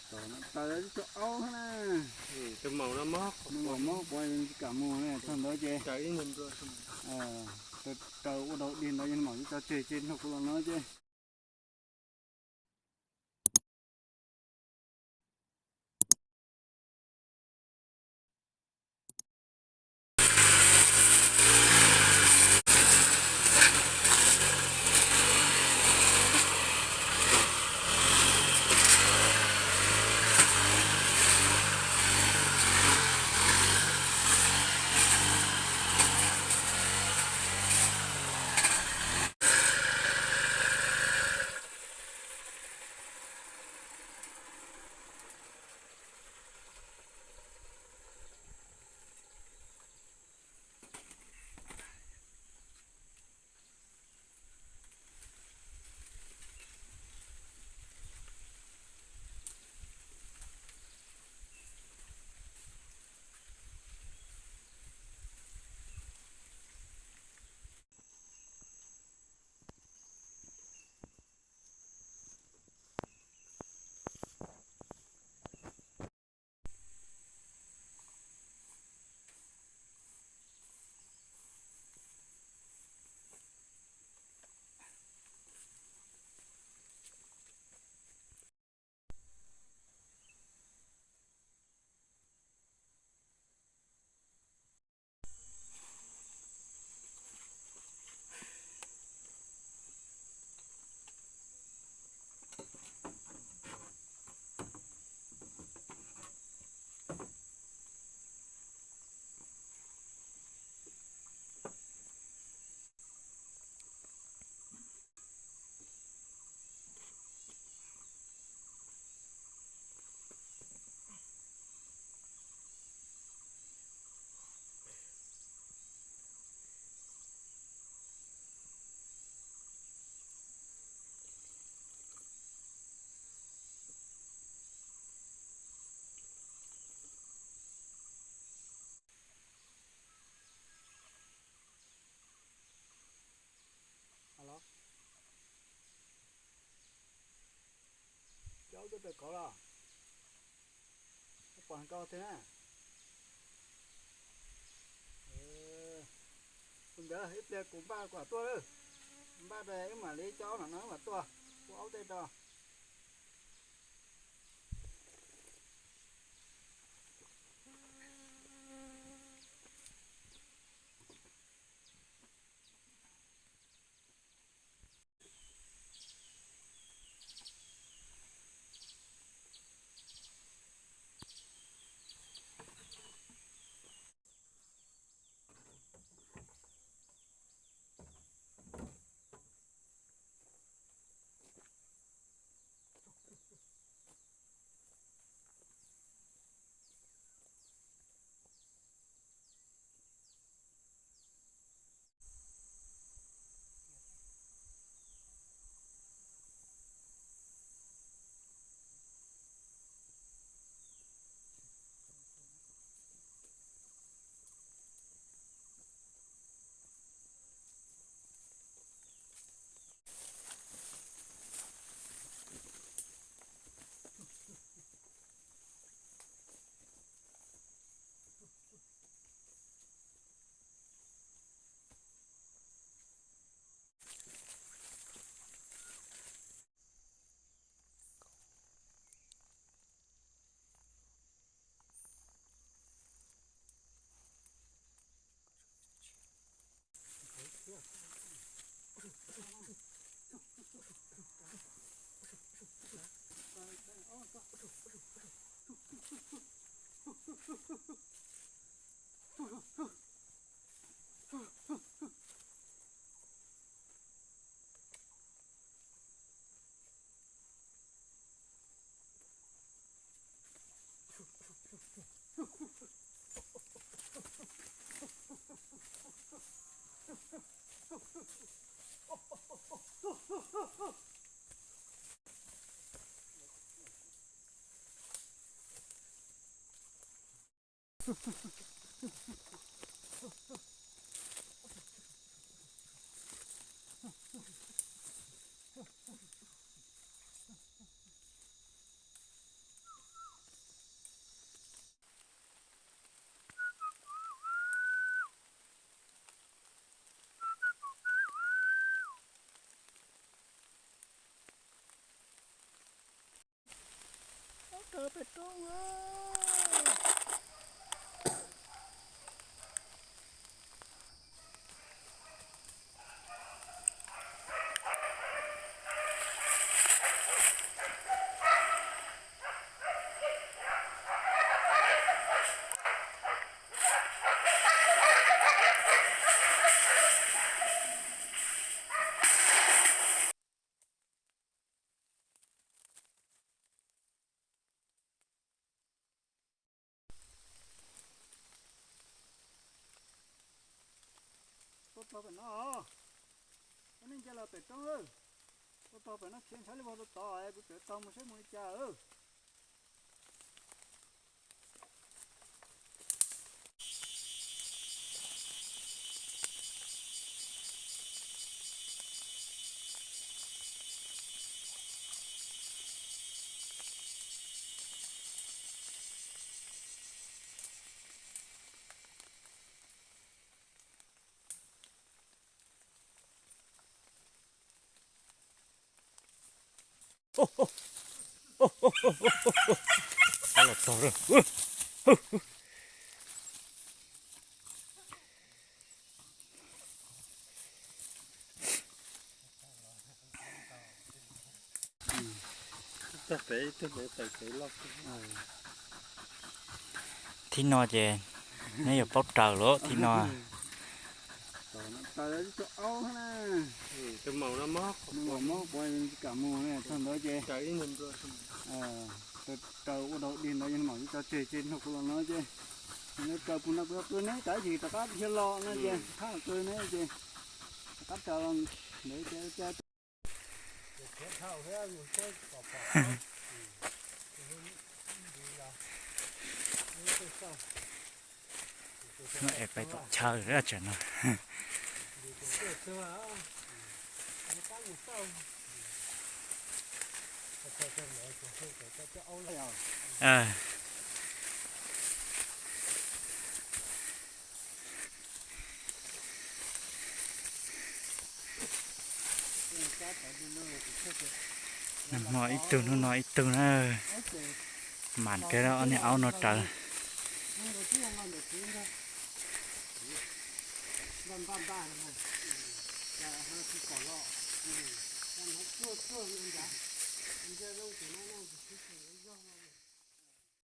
Taws ib tug aub na. Nws mam mob quav tsis kam mus ne, txog ntawd ces taws ua dog dig ntawd, nws mam tso tseg ces nrog kuv los no ces. Cov aub tuaj raws qhov los, pom koj thiab na. Tus ntawd ib pliag kuv npaj kom tuaj lawm, npaj ib mam li coj aub no no mam tuaj ua aub tej rau. Pem roob. Tuaj txog pem no, koj nej nce los pem roob. Tuaj txog pem no khiav ntshav li vog rau tod, kuv tseem txog mus saib mus li cas. Los txog lawm. Thib no ces neb yuav paub raws lawm thib no. Raws ua dog dig ntawd ces mam li tso tseg ces no kuv los no ces neb raws puag no kuv qw neb tas ib chim rov qab dhia los no ces thab qw neb ces rov qab raws los ntawd ces. No es peb tom chaw tseem no. Hnub no ib tug, hnub no ib tug na. Mam kawg ob niag aub no raws.